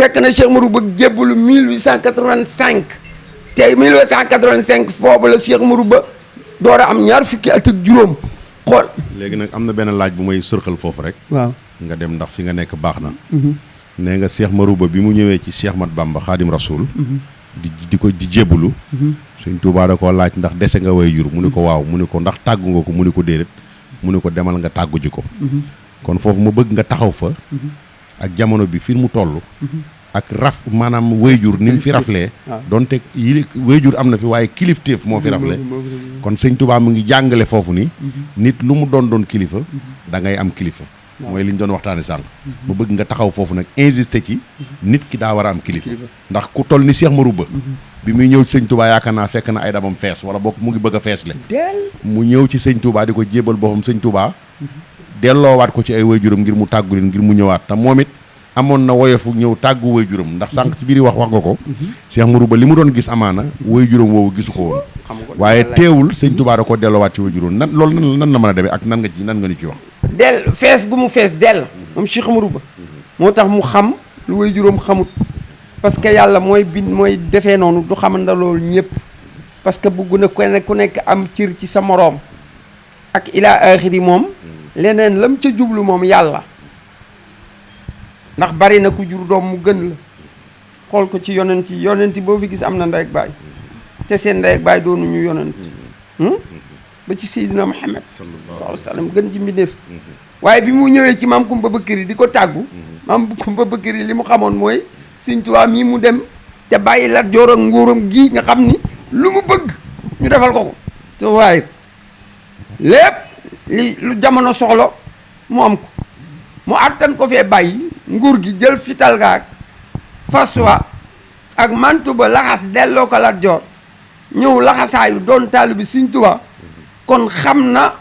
fekk na Cheikh Marouba jébbalu 1885 te 1885 foofu la Cheikh Marouba door a am ñaar fukki at ak juróom xool. léegi nag am na benn laaj bu may sërxal foofu rek. waaw nga dem ndax fi nga nekk baax na. nee nga Cheikh Marouba bi mu ñëwee ci Cheikh Mat Bamba Xaadim Rasoul. di jébbalu. Sëñ Tuubaa da koo laaj ndax dese nga way jur mu ni ko waaw mu ni ko ndax tàggu nga ko mu ni ko déedéet mu ni ko demal nga tàggu ji ko. kon foofu ma bëgg nga taxaw fa. ak jamono bi fi mu toll. ak maanaam wayjur ni mu fi raflee donte yi wayjur am na fi waaye kilifteef moo fi rafle kon sëñ Tuubaa mu ngi jàngale foofu ni nit lu mu doon kilifa da ngay am kilifa mooy li ñu doon waxtaane sànq ma bëgg nga taxaw foofu nag insister ci nit ki daa war a am kilifa ndax ku toll ni Cheikh Marouba bi muy ñëw ci sëñ Tuubaa yaakaar naa fekk na ay dabam fees wala bokk mu ngi bëgg a fees le mu ñëw ci sëñ Tuubaa di ko jébal boppam sëñ Tuubaa delloowaat ko ci ay wayjuram ngir mu tàggu leen ngir mu ñëwaat te moom it amoon na woyofu ñëw tàggu way juróom ndax sànq ci biir wax nga ko Cheikh Marouba li mu doon gis amaana way juróom woowu gisu ko woon waaye teewul sëñ Tuubaa da ko delloowaat ci way juróom nan loolu nan la mën a demee ak nan nga ñu ci wax del fees gu mu fees dell moom Cheikh Marouba moo tax mu xam lu way juróom xamut parce que yàlla mooy defee noonu du xamanda loolu ñëpp parce que bugg na ku nekk am cër ci sa moroom ak ila axiri moom leneen lam ca jublu moom yàlla ndax bari na ku jur doom mu gën la xool ko ci yonent boo fi gis am na ndey ak baay te seen ndey ak baay doonu ñu yonent ba ci Seydina Muhammad sallallahu alayhi wa sallam gën ji mbindéef waaye bi mu ñëwee ci maam Kumba Bëkkëri di ko tàggu maam Kumba Bëkkëri li mu xamoon mooy Sëñ Tuubaa mii mu dem te bàyyi Lat Joor ak nguuram gii nga xam ni lu mu bëgg ñu defal ko te waaye lépp lu jamono soxla mu am ko mu àttan ko fee bàyyi nguur gi jël fital gaag faswa ak mantu ba laxas delloo ko Lat Joor ñëw laxasaayu doon taalibe Sëñ Tuubaa kon xam na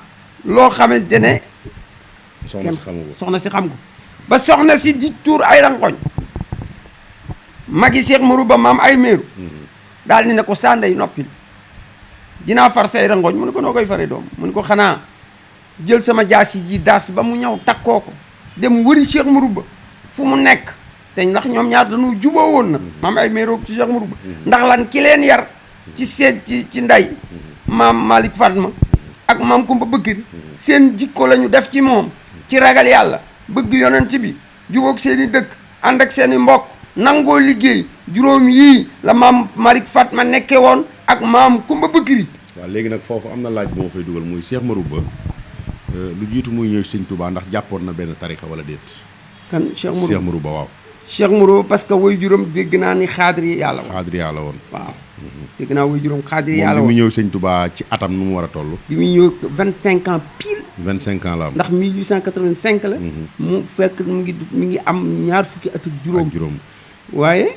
loo xamante ne soxna si xam ko ba soxna si di tuur ay rankoñ magi Cheikh Marouba maam ay meeru daal ni ne ko sanday noppil dinaa far say rankoñ mu ne ko noo koy fare doom mu ne ko xanaa jël sama jaasi ji daas ba mu ñëw takkoo ko dem wëri Cheikh Marouba fu mu nekk te ndax ñoom ñaar dañoo juboo woon na maam ay meeroog ci Cheikh Marouba ndax lan ki leen yar ci seen ci nday maam Malick Fatma ak maam Kumba Bëkkëri seen jikko la ñu def ci moom ci ragal yàlla bëgg yonent bi jubóog seen i dëkk ànd ak seen i mbokk nangoo liggéey juróom yii la maam Malick Fatma nekke woon ak maam Kumba Bëkkëri waaw léegi nag foofu am na laaj bu ma fay dugal muy Cheikh Marouba lu jiitu muy ñëw Sëñ Tuubaa ndax jàppoon na benn tarixa wala déet kan Cheikh Marouba waaw Cheikh Marouba parce que way juróom dégg naa ni xaadiri yàlla woon waaw dégg naa way juróom xaadiri yàlla woon bi mu ñëw Sëñ Tuubaa ci atam nu mu war a toll bi muy ñëw 25 ans pile 25 ans la am ndax 1885 la mu fekk mu ngi am ñaar fukki at ak juróom waaye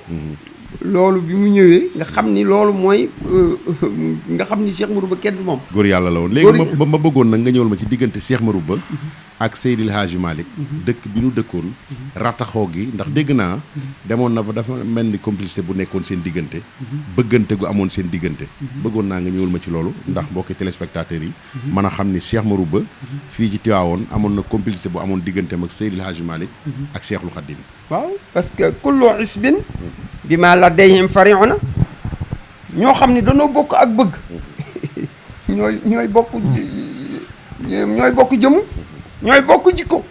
loolu bi mu ñëwee nga xam ni loolu mooy nga xam ni Cheikh Marouba kenn du moom góor yàlla la woon léegi ma bëggoon nag nga ñëwal ma ci diggante Cheikh Marouba ak Seydil Hadji Malick dëkk bi nu dëkkoon rataxoo gi ndax dégg naa demoon na fa dafa mel ni complicité bu nekkoon seen diggante bëggante gu amoon seen diggante bëggoon naa nga ñëwal ma ci loolu ndax mbokki téléspectateurs yi mën a xam ni Cheikh Marouba fii ci Tiwaawoon amoon na complicité bu amoon digganteem ak Seydil Hadji Malick ak Cheikhul Khadim waaw parce que kullu isbin bi ma ladayhim fari'una ñoo xam ni dañoo bokk ak bëgg ñooy bokk jëmu ñooy bokk jikko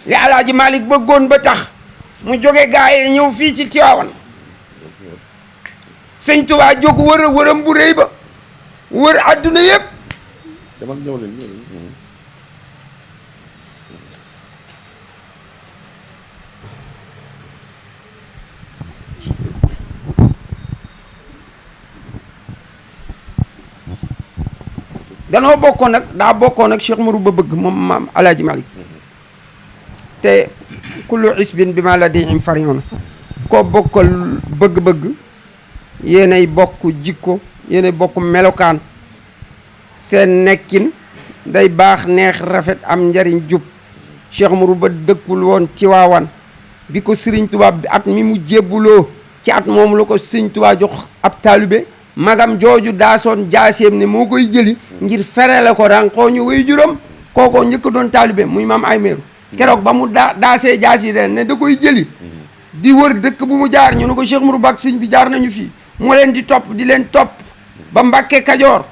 li Alaaji Malick bëggoon ba tax mu jóge gaayee ñëw fii ci Tiwaawan Sëñ Tuubaa jóg wëram bu rëy ba wër àdduna yëpp demal ñëw leen danoo daa bokkoon ak Cheikh Marouba bëgg moom maam Alaaji Malick te kullu isbin bi ma ladayhim fari'un koo bokkal bëgg-bëgg yéenay bokk jikko yéenay bokk melokaan seen nekkin day baax neex rafet am njariñ jub Cheikh Marouba dëkkul woon Tiwaawan bi ko Sëriñ Tuubaa bi at mi mu jébbuloo ci at moomu la ko Sëriñ Tuubaa jox ab taalibe magam jooju daasoon jaaseem ne moo koy jëli ngir ferele ko rankoo ñu way juróom kookoo njëkk doon taalibe muy maam ay meeru keroog ba mu daasee jaas yi leen ne da koy jëli di wër dëkk bu mu jaar ñu ne ko Cheikh Marouba ak sëñ bi jaar nañu fii mu leen di topp di leen topp ba Mbàkke Kajoor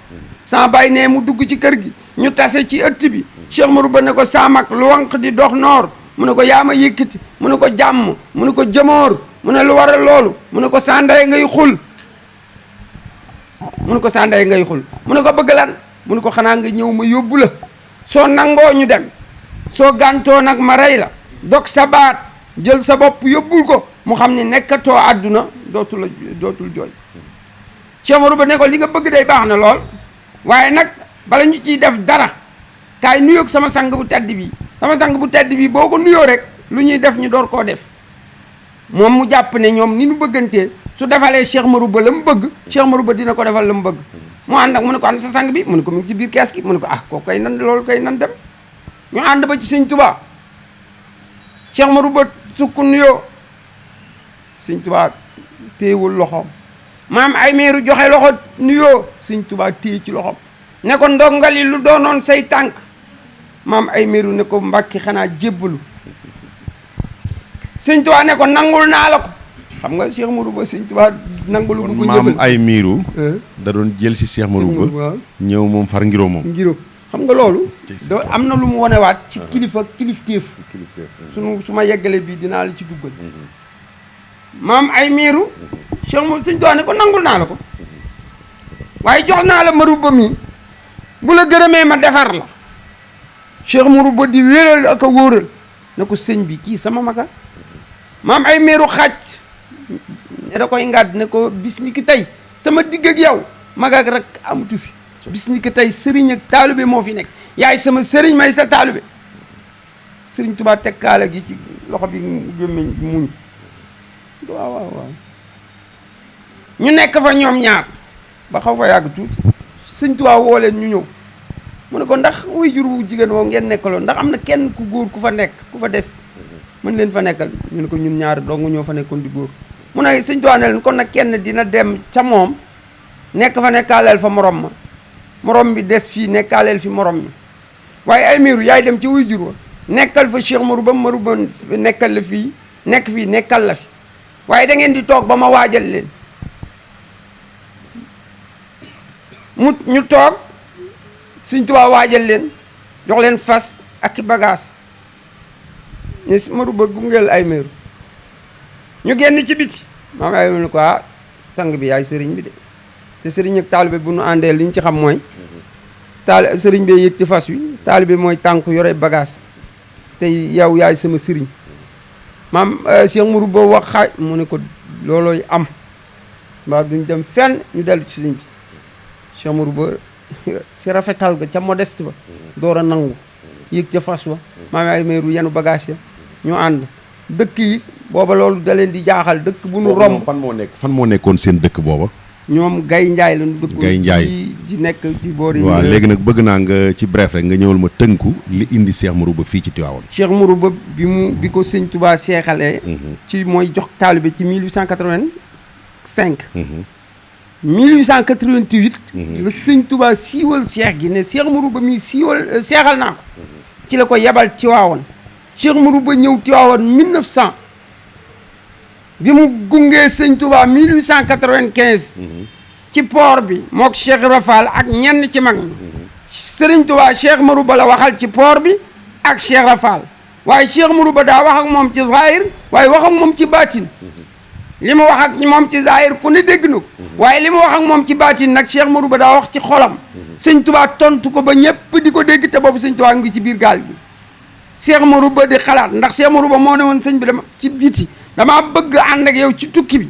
sama baay ne mu dugg ci kër gi ñu tase ci ëtt bi Cheikh Marouba ne ko saamak lu wanq di dox noor mu ne ko yaa ma yëkkati mu ne ko jàmm mu ne ko jëmoor mu ne lu waral loolu mu ne ko sanday ngay xul mu ne ko sanday ngay xul mu ne ko bëgg lan mu ne ko xanaa nga ñëw ma yóbbu la soo nangoo ñu dem soo gàntoo nag ma rey la dog sa baat jël sa bopp yóbbul ko mu xam ne nekkatoo àdduna dootul jooy Cheikh Marouba ne ko li nga bëgg day baax na lool waaye nag bala ñu ciy def dara kaay nuyoog sama sang bu tedd bi sama sang bu tedd bi boo ko nuyoo rek lu ñuy def ñu door koo def moom mu jàpp ne ñoom ni ñu bëggantee su defalee Cheikh Marouba la mu bëgg Cheikh Marouba dina ko defal la mu bëgg mu ànd ak mu ne ko ànd sa sang bi mu ne ko mu ngi ci biir kees gi mu ne ko kooku kay nan loolu kay nan dem ñu ànd ba ci sëñ Tuubaa Cheikh Marouba sukk nuyoo sëñ Tuubaa téewul loxoom maam ay meeru joxe loxo nuyoo sëñ Tuubaa téye ci loxoom ne ko ndongali lu doonoon say tànk maam ay meeru ne ko Mbàkke xanaa jébbalu sëñ Tuubaa ne ko nangul naa la ko xam nga Cheikh Marouba sëñ Tuubaa nangulu du ko maam ay miiru da doon jël si Cheikh Marouba ñëw moom far ngiroo moom xam nga loolu am na lu mu wonewaat ci kilifteef su ma yeggale bii dinaa la ci duggal maam ay miiru Cheikh Marouba sëñ Tuubaa ne ko nangul naa la ko waaye jox naa la Marouba mi bu la gërëmee ma defar la Cheikh Marouba di wéral ak a wóoral ne ko sëñ bi kii sama maga maam ay miiru xàcc ne da koy ngàdd ne ko bis ni ki tey sama digg ak yow mag ak rek amatu fi bis ni ki tey sëriñ ak taalibe moo fi nekk yaay sama sëriñ may sa taalibe sëriñ Tuubaa teg kaala gi ci loxo bi gémmiñ muñ waaw ñu nekk fa ñoom ñaar ba xaw fa yàgg tuuti sëriñ Tuubaa woo leen ñu ñëw mu ne ko ndax way jur wu jigéen woo ngeen nekkaloon ndax am na kenn ku góor ku fa nekk ku fa des mën leen fa nekkal ñu ne ko ñun ñaar dong ñoo fa nekkoon di góor mu ne sëñ Tuubaa ne leen kon nag kenn dina dem ca moom nekk fa nekkaaleel fa morom bi des fii nekkaaleel fi morom mi waaye ay miiru yaay dem ci wuy jur wa nekkal fa Cheikh Marouba nekkal la fii nekk fii nekkal la fi waaye da ngeen di toog ba ma waajal leen ñu toog sëñ Tuubaa waajal leen jox leen fas ak i bagage ne Marouba gungeel ay miiru ñu génn ci biti maam ay ne ko sang bi yaay sëriñ bi de te sëriñ ak taalibe bu nu àndee li ñu ci xam mooy sëriñ bee yëg ci fas wi taalibe mooy tànk yore bagage te yow yaay sama sëriñ maam Cheikh Marouba wax xaaj mu ne ko loolooy am mbaa duñ dem fenn ñu dellu ci sëriñ bi Cheikh Marouba ci rafetal ga ca modeste ba door a nangu yëg ca fas wa maam ay meeru yenu bagage ya ñu ànd dëkk yi booba loolu da leen di jaaxal dëkk bu nu romb fan moo nekkoon seen dëkk booba ñoom Gay Njaay lañu dëkk Gay Njaay ci nekk ci boori waaw léegi nag bëgg naa nga ci bref rek nga ñëwal ma tënku li indi Cheikh Marouba fii ci Tivaouane Cheikh Marouba bi ko sëñ Touba seexalee ci mooy jox taalibe ci 1885 1888 la sëñ Touba siiwal Cheikh gi ne Cheikh Marouba mi siiwal seexal naa ko ci la ko yebal Tivaouane Cheikh Marouba ñëw Tivaouane 1900 bi mu gungee sëñ Touba 1895 ci port bi mook Cheikh Rafal ak ñenn ci mag ñi sëriñ Touba Cheikh Marouba la waxal ci port bi ak Cheikh Rafal waaye Cheikh Marouba daa wax ak moom ci zahir waaye wax ak moom ci baatin li mu wax ak moom ci zahir ku ne dégg na ko waaye li mu wax ak moom ci baatin nag Cheikh Marouba daa wax ci xolam sëñ Touba tontu ko ba ñëpp di ko dégg te boobu sëñ Touba ngi ci biir gaal gi Cheikh Marouba di xalaat ndax Cheikh Marouba moo ne woon sëñ bi dama ci biti damaa bëgg ànd ak yow ci tukki bi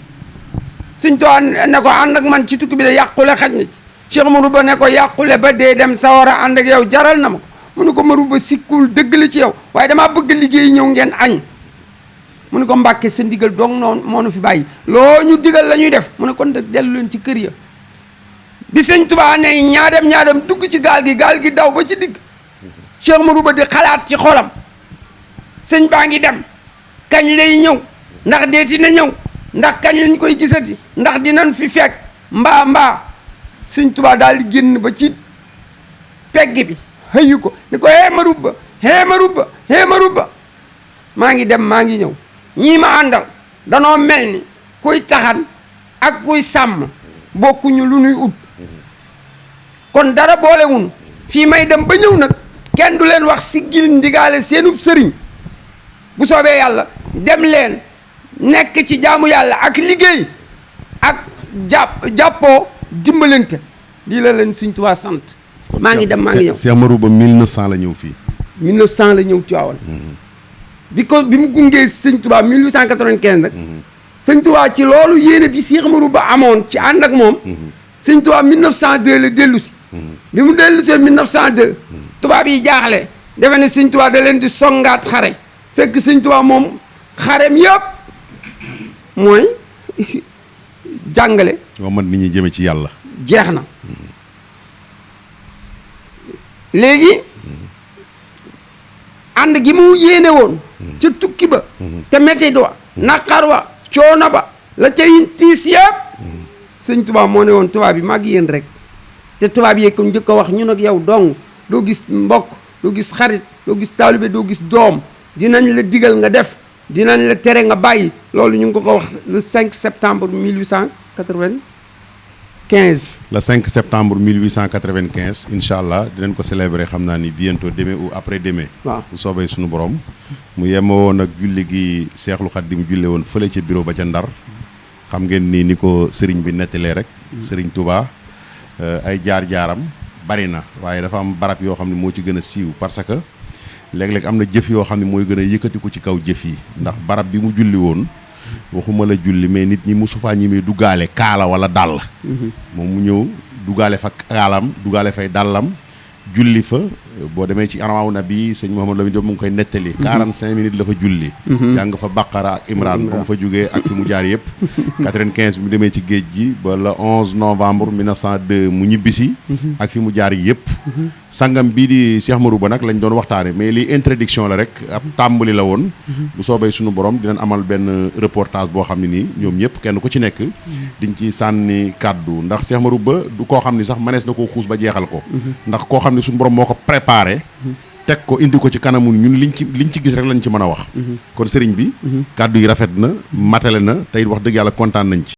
sëñ Tuubaa ne ko ànd ak man ci tukki bi de yàqule xaj na ci Cheikh Marouba ne ko yàqule ba dee dem sawara ànd ak yow jaral na ma ko mu ne ko Marouba sikkul dëgg la ci yow waaye damaa bëgg liggéey ñëw ngeen añ mu ne ko Mbàkke sa ndigal dong noonu moo nu fi bàyyi loo ñu digal la ñuy def mu ne kon de dellu leen ci kër ya bi sëñ Tuubaa ne ñaadam dugg ci gaal gi daw ba ci digg Cheikh Marouba di xalaat ci xolam sëñ baa ngi dem kañ lay ñëw ndax deeti na ñëw ndax kañ lañ koy gisati ndax dinañ fi fekk mbaa sëñ Tuubaa daal di génn ba ci pegg bi xëyu ko ni ko Marouba Marouba maa ngi dem maa ngi ñëw ñii ma àndal danoo mel ni kuy taxan ak kuy sàmm bokkuñu lu nuy ut kon dara boolewun fii may dem ba ñëw nag kenn du leen wax siggil ndigaale seenub sëriñ bu soobee yàlla dem leen nekk ci jaamu yàlla ak liggéey ak jàppoo dimbalante lii la leen Sëñ Tuubaa sant maa ngi dem maa ngi ñëw Cheikh Marouba 1900 la ñëw fii 1900 la ñëw Tiwaawan bi mu gungee Sëñ Tuubaa 1895 nag Sëñ Tuubaa ci loolu yéene bi Cheikh Marouba amoon ci ànd ak moom Sëñ Tuubaa 1902 la dellu si bi mu dellu si 1902 tubaab yi jaaxle defe ne Sëñ Tuubaa da leen di songaat xare fekk Sëñ Tuubaa moom xarem yëpp mooy jàngale waa man nit ñi jëme ci yàlla jeex na léegi ànd gi mu yéene woon ca tukki ba te métti wa naqar wa coono ba la cay tiis yëpp Sëñ Tuubaa moo ne woon tubaab yi mag yéen rek te tubaab yee ko njëkk a wax ñun ak yow dong doo gis mbokk doo gis xarit doo gis taalibe doo gis doom dinañ la digal nga def dinañ la tere nga bàyyi loolu ñu ngi ko wax le 5 septembre 1895. le 5 septembre 1895 incha allah dinañ ko célébrer xam naa ni bientôt demain ou après demain. waaw bu soobee suñu borom. mu yemoo woon ak julli gi Seexul Xaddim julle woon fële ca bureau ba ca Ndar xam ngeen ni ko sëriñ bi nettalee rek. sëriñ Touba ay jaar-jaaram bari na waaye dafa am barab yoo xam ne moo ci gën a siiw parce que. léeg-léeg am na jëf yoo xam ne mooy gën a yëkkatiku ci kaw jëf yi ndax barab bi mu julli woon waxuma la julli mais nit ñi mosu faa ñemee duggaale kaala wala dàll moom mu ñëw duggaale fa kaalam duggaale fay dàllam julli fa boo demee ci Anwaaru Nabi sëñ Mouhamadou Lamine Diop mu ngi koy nettali 45 minutes la fa julli jàng fa Baqara ak Imran ba mu fa jógee ak fi mu jaar yëpp 95 bi mu demee ci géej gi ba le 11 novembre 1902 mu ñibbisi ak fi mu jaar yëpp sangam bii di Cheikh Marouba nag lañ doon waxtaane mais lii introduction la rek ab tàmbali la woon bu soobee suñu borom dinañ amal benn reportage boo xam ne nii ñoom ñëpp kenn ku ci nekk diñ ci sànni kàddu ndax Cheikh Marouba du koo xam ni sax mënees na koo xuus ba jeexal ko ndax koo xam ne suñu borom moo ko préparé teg ko indi ko ci kanamu ñun liñ ci gis rek lañ ci mën a wax kon sëriñ bi kàddu yi rafet na matale na tey wax dëgg yàlla kontaan nañ ci